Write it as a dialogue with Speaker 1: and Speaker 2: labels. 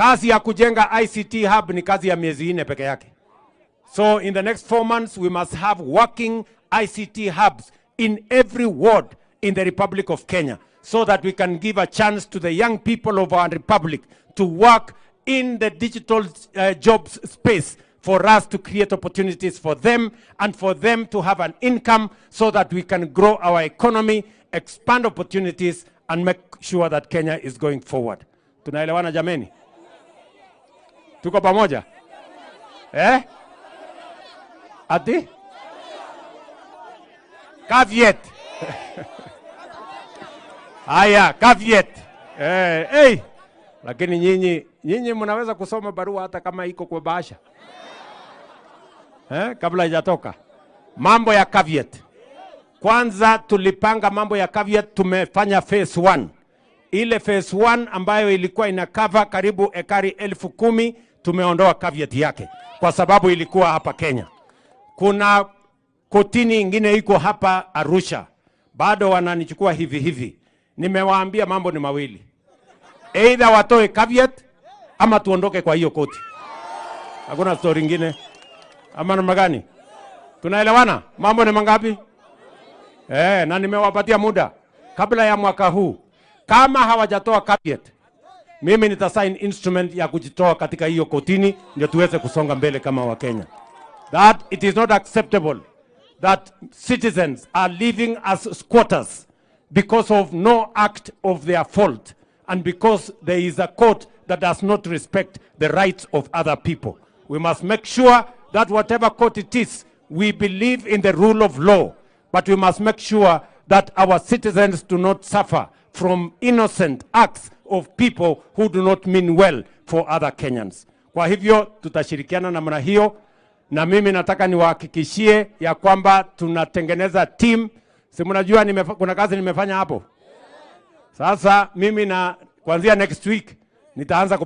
Speaker 1: Kazi ya kujenga ICT hub ni kazi ya miezi 4 peke yake. So in the next 4 months, we must have working ICT hubs in every ward in the Republic of Kenya so that we can give a chance to the young people of our republic to work in the digital jobs space, for us to create opportunities for them and for them to have an income so that we can grow our economy, expand opportunities, and make sure that Kenya is going forward. Tunaelewana, jameni? Tuko pamoja? Eh? Ati? Caveat. Haya, caveat. Eh, hey. Lakini nyinyi mnaweza kusoma barua hata kama iko kwa bahasha. Eh, kabla haijatoka. Mambo ya caveat. Kwanza tulipanga mambo ya caveat, tumefanya phase 1. Ile phase 1 ambayo ilikuwa ina cover karibu ekari 10,000, tumeondoa caveat yake kwa sababu ilikuwa hapa Kenya. Kuna kotini ingine iko hapa Arusha, bado wananichukua hivi hivi. Nimewaambia mambo ni mawili, either watoe caveat ama tuondoke kwa hiyo koti. Hakuna story ingine, ama namna gani? Tunaelewana? Mambo ni mangapi? Eh, na nimewapatia muda kabla ya mwaka huu, kama hawajatoa caveat, mimi nitasign instrument ya kujitoa katika hiyo kotini, ndio tuweze kusonga mbele kama Wakenya. That it is not acceptable that citizens are living as squatters because of no act of their fault and because there is a court that does not respect the rights of other people. We must make sure that whatever court it is, we believe in the rule of law, but we must make sure that our citizens do not suffer from innocent acts of people who do not mean well for other Kenyans. Kwa hivyo tutashirikiana namna hiyo, na mimi nataka niwahakikishie ya kwamba tunatengeneza team. Si mnajua kuna kazi nimefanya hapo. Sasa mimi na kuanzia next week nitaanza.